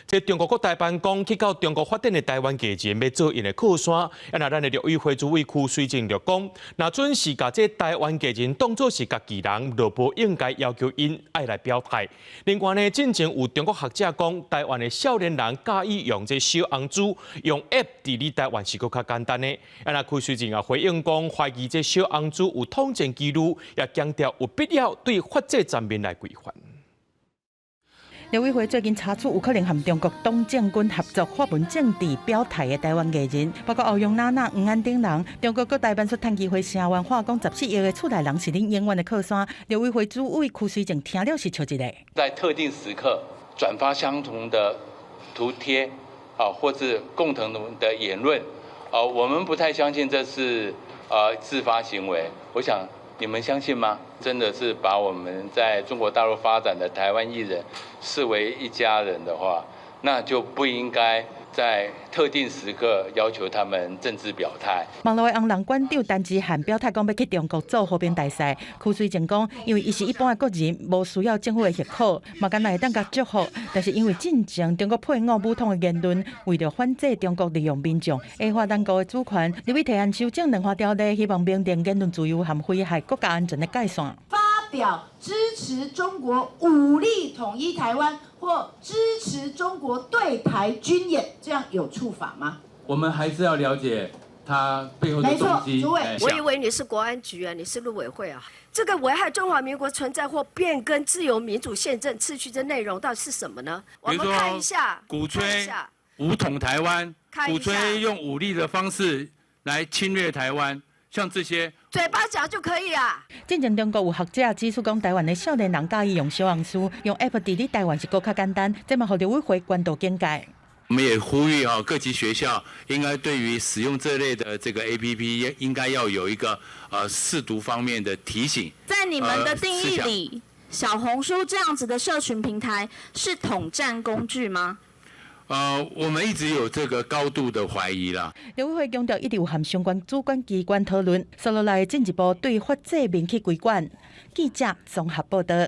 這中國國台辦講，去到中國發展的台灣藝人欲做𪜶的靠山，啊若咱的陸委會主委邱水靜就講，若準是共這台灣藝人當做是家己人，就無應該要求𪜶愛來表態。另外呢，進前有中國學者講，台灣的少年人佮意用這小紅書，用 App 治理台灣是閣較簡單的。啊若邱水靜也回應講，懷疑這小紅書有統戰疑慮，也強調有必要對法制層面來規範。陸委會最近查處有可能和中國黨政軍合作發文政治表態的台灣藝人，包括歐陽娜娜、黃安等人。中國國台辦說譚其輝聲援話講14億的厝內人是恁永遠的靠山。陸委會主委邱水靜聽了是笑一下。在特定時刻轉發相同的圖貼啊，或是共同的言論啊，我們不太相信這是自發行為。我想你們相信嗎？真的是把我們在中國大陸發展的台灣藝人視為一家人的話，那就不應該在特定時刻要求他們政治表態。網路的紅人館長陳之漢表態講欲去中國做和平大使。邱水靜講，因為伊是一般的國人，無需要政府的許可，嘛敢若會當共祝福。但是因為進前中國配偶武統的言論，為著反制中國利用民眾矮化咱國的主權，立委提案修正兩項條例，希望明定言論自由和危害國家安全的界線。發表支持中國武力統一台灣或支持中國對台軍演，這樣有觸法嗎？我們還是要了解他背後的動機。主委，我以為你是國安局啊，你是陸委會啊。這個危害中華民國存在或變更自由民主憲政秩序的內容到底是什麼呢？我們看一下，鼓吹武統台灣，鼓吹用武力的方式來侵略台灣。像這些嘴巴講就可以啊。進前中國有學者指出，講台灣的少年人佮意用小紅書，用 App 治理台灣是閣較簡單，這嘛予陸委會關注警戒。我們也呼籲啊，各級學校應該對於使用這類的這個 APP，應該要有一個識讀方面的提醒。在你們的定義裡，小紅書這樣子的社群平台是統戰工具嗎？我們一直有這個高度的懷疑啦。陸委會強調，一直有和相關主管機關討論，接落來進一步對法制明確規管。記者綜合報道。